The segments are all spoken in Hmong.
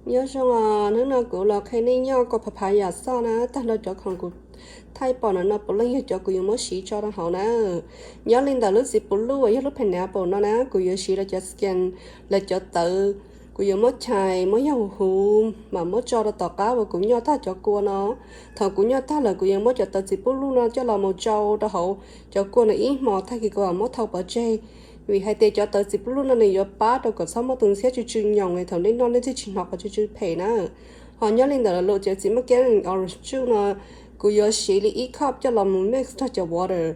Nyob zoo os, hnub no kuv los qhia nej nyob kaus phav phav yam xoj na, tag nrho cov khoom kuv thaij pom ntawm no puav leej yog cov kuv yuav muab siv tso rau hauv na. Nyob li ntawm lub txiv puv luj uas yog lub pineapple no na, kuv yuav siv lawv cov skin, lawv cov tawv, kuv yuav muab chais muab yog huv huv mam muab tso rau tom qab uas kuv nyoj tag cov kua no. Thaum kuv nyoj tag lawm kuv yuav muab cov tawv txiv puv luj no coj los mus tsau rau hauv cov kua no ib hmos tag kis kuv mam muab thau pov tseg. Vim hais tias cov tawv txiv puv luj no nws yuav pab rau kom txhob muaj tus ntxhiab tsw tsw nyoos es thaum nej noj nej thiaj tsis hnov qhov tsw tsw phem na. Ho nyob li ntawm lawv cov txiv maj keb orange juice no, kuv yuav siv li ib cup coj los mus mix rau cov water.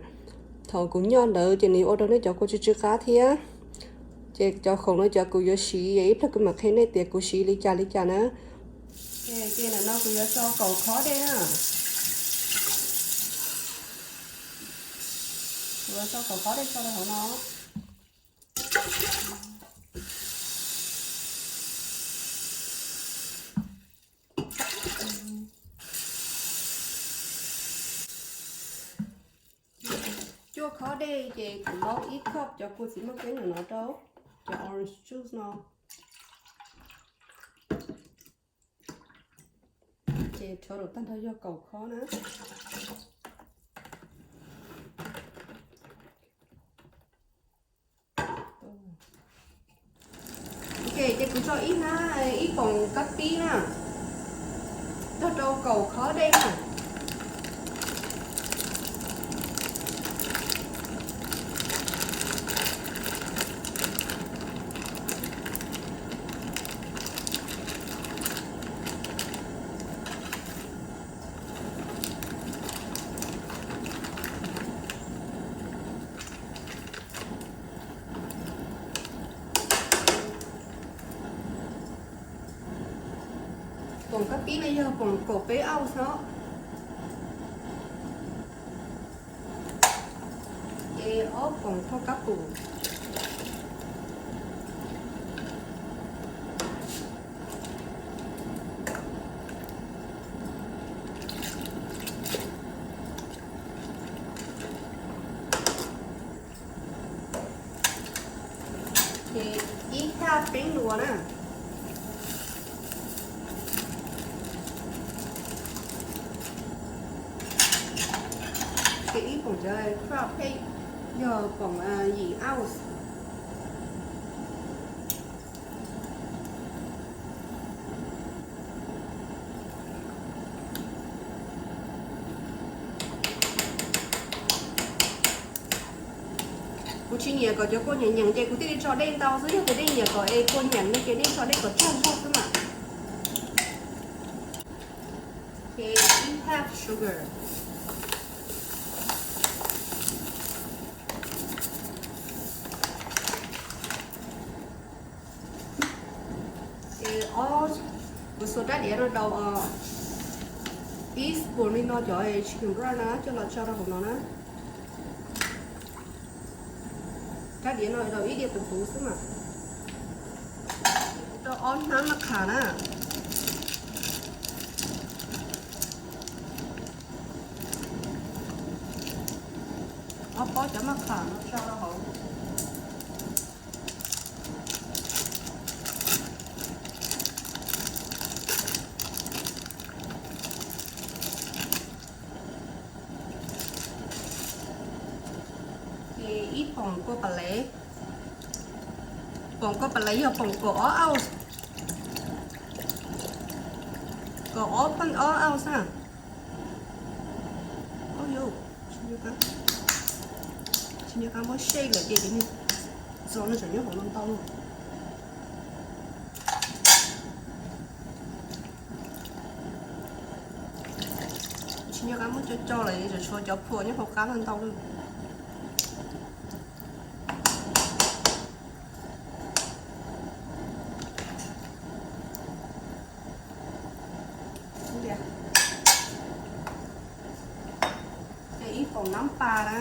Thaum kuv nyoj ntawd ces nws yuav ua rau nej cov kua tsw tsw qab thiab. Ces cov khoom no cov kuv yuav siv, ib pliag kuv mam qhia nej tias kuv siv li cas li cas na. Ces ntawm no kuv yuav tso kaum khob dej na. Kuv yuav tso kaum khob dej tso rau hauv no. Cuaj khob dej ces kuv laub ib cup cov kua txiv maj keb ntawm no rau cov orange juice no. Ces total tag nrho yog kaum khob na. Ok, ces kuv tso ib hnab ib poom kab pib na, tag rau kaum khob dej na. Poom kab pib no yog poom kaum peb ounce no. Ces ob poom thoj kab pum. Ces ib thaj peeb luas na. Ces ib poom cov crab pheej yog poom yim ounce. Kuv tsis nyiam kom cov kua nyeem nyeem ces kuv thiaj li tso dej ntau xwb, yog tias nej nyiam kom es kua nyeem no ces nej tso dej kom tsawg zog xwb mas. Ces ib half sugar. Ces ob, kuv xuas rab diav no rau ib spoon li no cov chicken broth na coj los tso rau hauv no na. Rab diav no rau ib diav puv puv xwb mas. Rau ob hnab maj qham na. Ob pob cov maj qham no tso rau hauv. Ces ib poom kua pas lev. Poom kua pas lev yog poom kaum ob ounce, kaum ob point ob ounce na. Tsis nco qab muab shake lawm ces txog no tseem nyob hauv no ntau. Tsis nco qab muab co co lawm, tseem tshuav cov phua nyob hauv qab no ntau lawm. Ib poom nab pas na.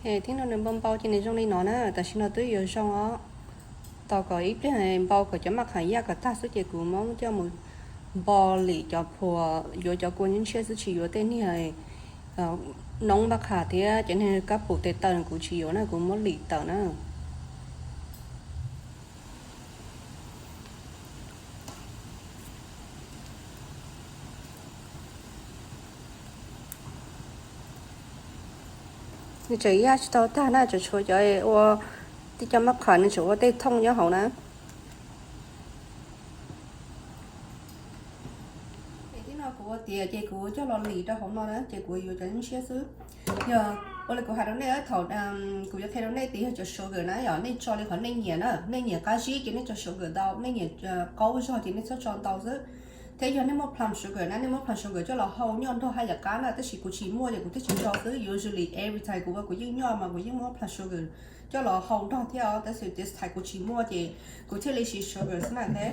Thib no nws npau npau ces nws zoo li no na, tam sim no twb yuav zoo os. Tos kom ib pliag npau kom cov maj qham yaj kom tag xwb ces kuv muab coj mus npo lim cov phuam, yuav cov kua ntshiab xwb, tsis yuav tej niag noob maj qham thiab cov niag kab pum tes taw kuv tsis yuav na, kuv muab lim tawm na. Nws tseem yaj tsis tau tag na, tseem tshuav cov ua tej cov maj qham, nws tseem ua tej thooj nyob hauv na. Ces tib no kuv ua tiav ces kuv coj los lim rau hauv no na, ces kuv yuav cov ntshiab xwb. Yog ua li kuv hais rau nej, thaum kuv yuav qhia rau nej tias yog cov sugar na, yog nej tso li qhov nej nyiam na, nej nyiam qab zib ces nej tso sugar ntau, nej nyiam qaub zog ces nej txhob tso ntau xwb. Thiab yog nej muaj plum sugar na, nej muab plum sugar coj los hau nyob nrog haj yam qab na, tab sis kuv tsis muaj ces kuv thiaj tsis tso xwb. Usually every time kuv ua kuv yeej nyob mas kuv yeej muab plum sugar coj los hau nrog thiab os, tab sis this time kuv tsis muaj ces kuv thiaj li siv sugar xwb na.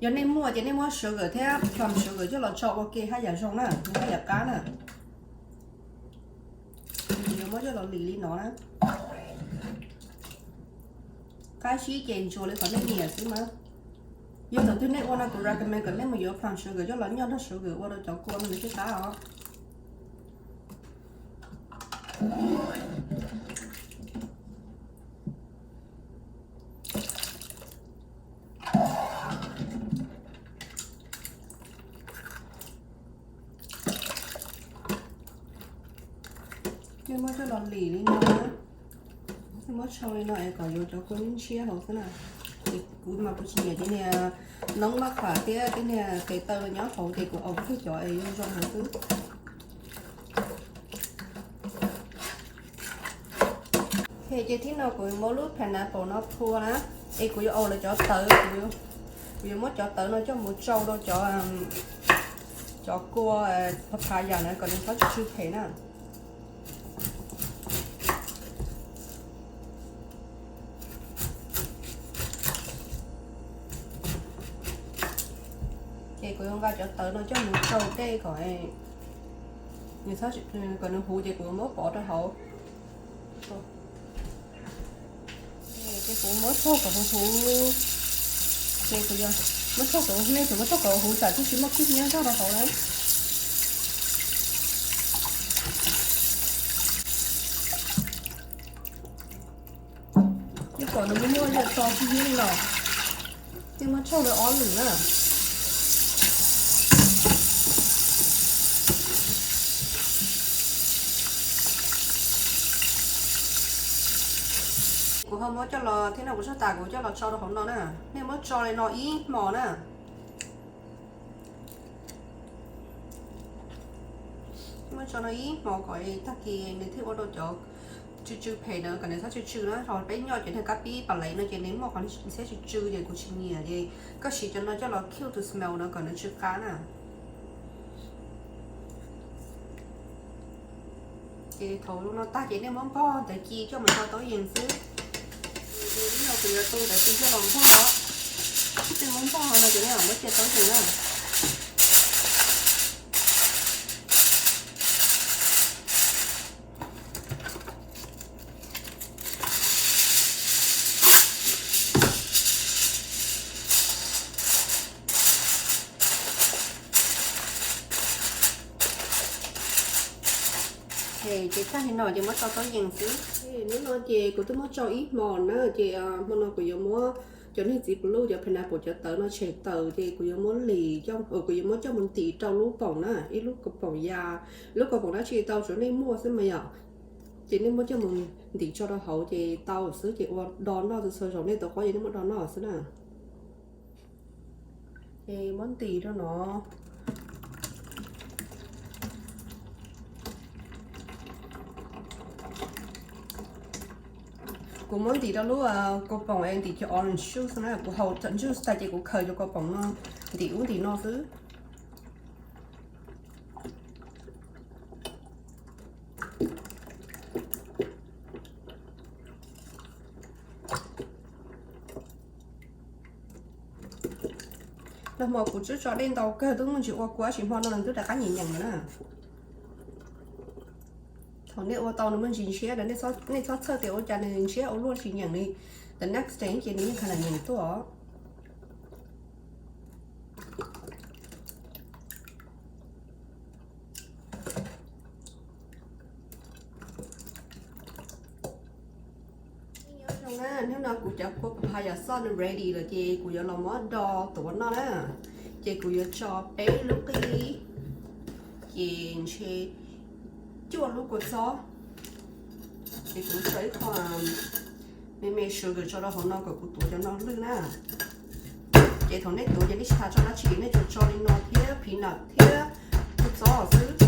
Yog nej muaj ces nej muab sugar thiab plum sugar coj los tso ua ke haj yam zoo na, haj yam qab na. Yuav muab coj los lim li no na. Qab zib ces ntsuas li qhov nej nyiam xwb mas. Yog thaum twg nej ua no kuv recommend kom nej mus yuav plum sugar coj los nyob nrog sugar ua rau cov kua no nws thiaj qab os. Nej muab coj los lim li no na. Nej muab tsau li no es kom yuav cov kua ntshiab hauv xwb na. Ces kuv mas kuv tsis nyiam cov niag noob maj qham thiab tej niag tes taw nyob hauv ces kuv aus kiag cov es zoo zoo hauv xwb. Ces thib no kuv muab lub pineapple no phua na, es kuv yuav aus lawv cov tawv, kuv yuav muab cov tawv no coj mus tsau rau cov, cov kua papaya na kom nws txhob tsw tsw phem na. Ces kuv yuav nqa cov tawv no coj mus tsau tej kom, kom nws huv ces kuv muab pov rau hauv. Ces kuv muab tsau kom huv huv. Ces kuv yuav muab tsau kom, nej tseem muab tsau kom huv tsam thiaj tsis muaj kib nyob zog rau hauv na. Ces kom nws muaj muaj yam tso tib yam los, ces muab tsau lawv ob lwm na. Kuv ho muab coj los, thib no kuv tsau tas kuv coj los tso rau hauv no na. Nej muab tso li no ib hmos na. Muab tso no ib hmos kom tag kis nws thiaj ua rau cov tsw tsw phem na, kom nws txhob tsw tsw na. Ho peb nyob cov niag kab pib pas lais no ces nws muaj qhov nws txhob tsw tsw ces kuv tsis nyiam, ces koj siv cov no coj los kill to smell no kom nws tsw qab na. Ces thaum no tag ces nej muab npog ntawv ci coj mus tso taub yees xwb. Ces no kuv yuav tu ntawv ci coj los npog os. Twb muab npog no ces nej muab cia taub yees na. Ces tag li no ces muab tso taub yees xwb. Hnub no ces kuv twb muab tsau ib hmos na, ces hmo no kuv yuav muab cov niag txiv pluj, cov pineapple, cov tawv no tshem tawm ces kuv yuav muab lim, kuv yuav muab coj mus ntim rau lub poom na, ib lub kaus poom ya, lub kaus poom dab tsi tau tsuav nej muaj xwb mas yom. Ces nej muab coj mus ntim tso rau hauv ces tau xwb, ces ua do noj txhua zaus nej tau qab ces nej muab do noj xwb na. Ces muab ntim rau no. Kuv muab ntim rau lub kaus poom es ntim cov orange juice na, kuv haus juice tas ces kuv khaws cov kaus poom no ntim ub ntim no xwb. Nag hmo kuv twb tso dej ntau kawg, twb muaj ntsis ua kua, tab sis hmo no nws twb rov qab nyeem nyeem lawm na. Thaum nej ua tau nws muaj ntsis ntshiab, nej txhob txhawj tias ua cas nws ntshiab ua luaj tsis nyeem li. The next day ces nws yeej kha na nyeem tuaj. Nyob zoo na, hnub no kuv cov kua papaya sauce nws ready lawm ces kuv yuav los muab do tuav noj na. Ces kuv yuav tso peb lub qij, ces ntshe cuaj lub kua txob, ces kuv tso ib qho me me sugar tso rau hauv no kom kuv tuav cov no lwj na. Ces thaum nej tuav ces nej tsis tas tso dab tsi, nej tsuas tso li no thiab peanut thiab kua txob xwb.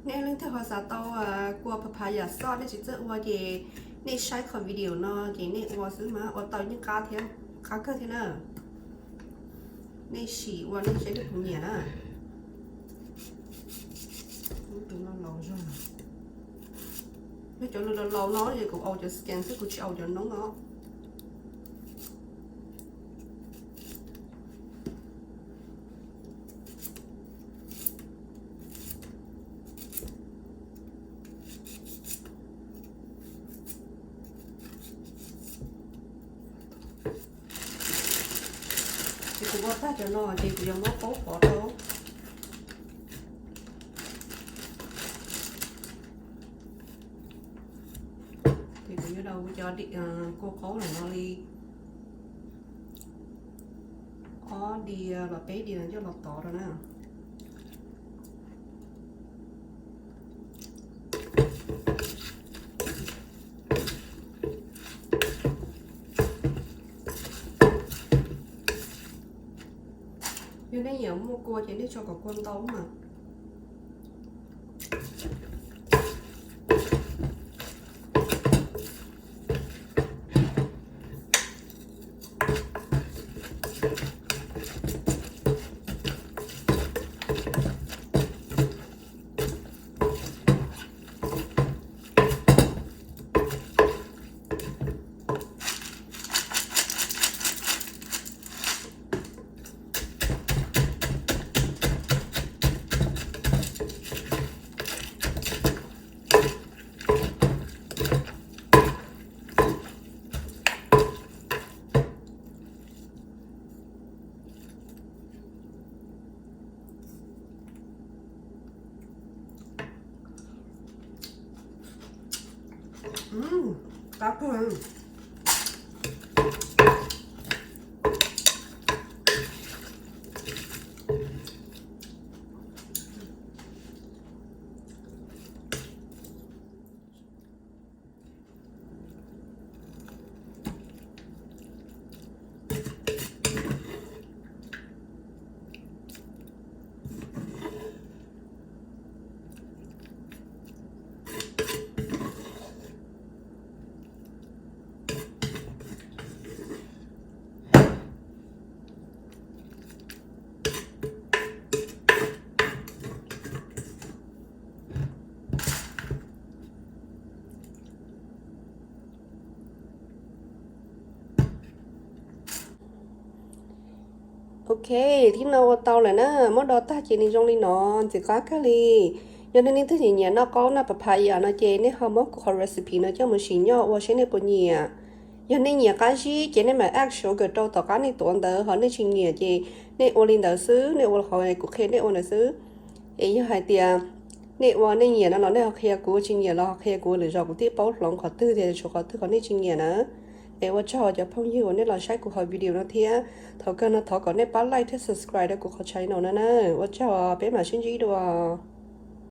Nej leej twg ho xav tau kua papaya sauce nej tsis txawj ua ces nej saib qhov video no ces nej ua xwb mas ua tau yeej qab thiab, qab kawg thiab na. Nej sim ua nej saib nej puas nyiam na. Tus no laus zog, yog cov laus laus no ces kuv au cov skin xwb, kuv tsis au cov noob no. Ces kuv ua tag cov no ces kuv yuav muab qaub pov rau. Ces kuv yuav daus cov kua qaub no li ob diav los peb diav coj los tov rau na. Yog nej nyiam muaj kua ces nej tso kom kua ntau mas. Ok, thib no ua tau lawm na, muab do tag ces nws zoo li no, ntxim qab kawg li. Yog nej leej twg nyiam nyiam noj qaub noj papaya no ces nej ho muab kuv qhov recipe no coj mus sim nyob ua seb nej puas nyiam. Yog nej nyiam qab zib ces nej mam add sugar rau tom qab nej tuav ntawd, ho nej tsis nyiam ces nej ua li ntawd xwb, nej ua qhov kuv qhia nej ua ntawd xwb. Es yog hais tias nej ua nej nyiam no los nej ho qhia kuv, tsis nyiam los ho qhia kuv, lwm zaus kuv thiaj paub hloov qhov twg tias tshuav qhov twg qhov nej tsis nyiam na. Es ua tsaug cov phooj ywg uas nej los saib kuv qhov video no thiab. Thaum kawg no thov kom nej pab like thiab subscribe rau kuv qhov channel no na. Ua tsaug, peb mam sib ntsib dua.